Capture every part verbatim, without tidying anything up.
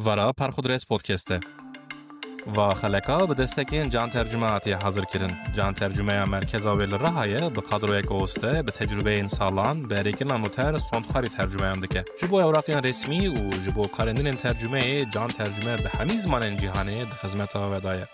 Vara Perxudres Podcast e. Va xeleka bi destekên Can Tercüme hatiye hazir kirin. Can Tercümeya merkeza wê li Riha ye, bi kadroyek oste, bi tecrubeyên salan, bi erêkirina noter, sondxarî tercümeyan dike. Ji bo ewraqên resmî û ji bo karên din ên tercumeyê, Can Tercüme bi hemî zimanên cîhanê di xizmeta we de ye.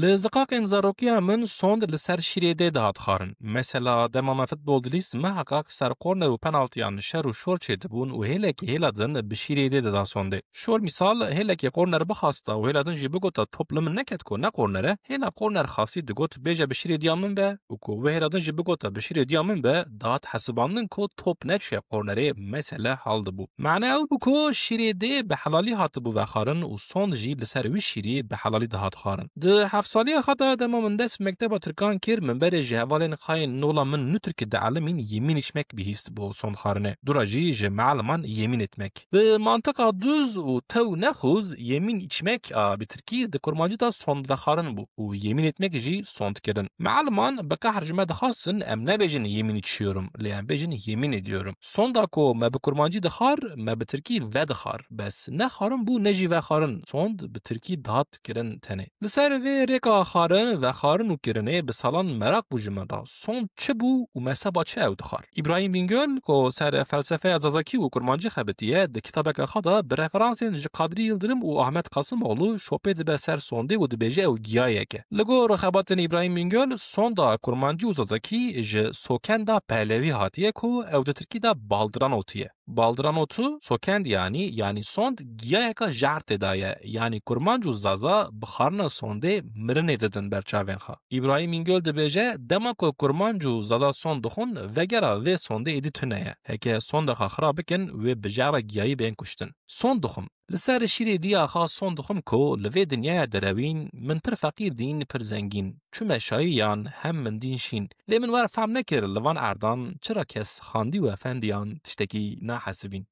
Li ziqaqên zarokiya min sond li ser şîrê dê dihat xarin. Mesela, dema me futbol dilîst, miheqaq ser korner û penaltiyan şer û şor çêdibûn û hêlekî hêla din bi şîrê dê dida sondê. Şor mîsal, hêlekê korner bixasta û hêla din jî bigota top li min neket ku ne korner e, hêla korner xasî digot bêje bi şîrê diya min be û ku wê hêla din jî bigota bi şîrê diya min be, dihat hesibandin ku top neçûye kornerê, mesele hal dibû. Mane ew bû ku şîrê dê bi helalî hatibû vexarin û sond jî li ser wî şîrî bi helalî dihat xarin. Di heft saliya xwe de dema min dest bi mekteba tirkan kir, min berê ji hevalên xayên nola min nû tirkî dielimîn yemin içmek bihîst bo sond xarinê. Dûra jî ji mealiman yemin etmek. Bi mantiqa dûz û tew nexûz yemin içmek a bi tirkî di kurmancî de sond vexarin bû û yemin etmek jî sond kirin. Mealiman bi qehr ji me dixwastin em nebêjin yemin içiyorum, lê em bêjin yemin ediyorum. Sonda ku me bi kurmancî dixwar, me bi tirkî vedixwar. Bes ne xarin bû ne jî vexarin. Sond bi tirkî dihat kirin tenê. Li ser vê rêka xarin, vexarin û kirinê bi salan meraq bû ji min re. Sond çi bû û me seba çi ew dixwar? Îbrahîm Bingöl, ku ser felsefeya zazakî û kurmancî xebitiye, di kitabeke xwe de bi referansên ji Kadrî Yildirim û Ahmet Kasimoğlu şopê dibe ser sondê û dibêje ew giyayek e. Li gor xebatên Îbrahîm Bingöl, sonda kurmancî û zazakî ji sokenda pehlewî hatiye ku ew di tirkî de baldiran otiye. Baldiran otu, sokend yanî, yanî sond giyayeka jartê de ye, yanî kurmanc û zaza bi xarina sondê mirinê didin ber çavên xwe. Îbrahîm Bingöl dibêje, dema ku kurmanc û zaza sond dixwin, vegera vê sondê êdî tune ye. Heke sonda xwe xira bikin, wê bi jara giyayî bên kuştin. Sond dixwim. Li ser şîrê diya xwe sond dixwim ku li vê dinyaya derewîn min pir feqîr dîn, pir zengîn. Çûme şayî yan hem min dîn şîn. Lê min wer fehm nekir li van erdan çira kes xandî û efendiyan tiştekî nahesibîn.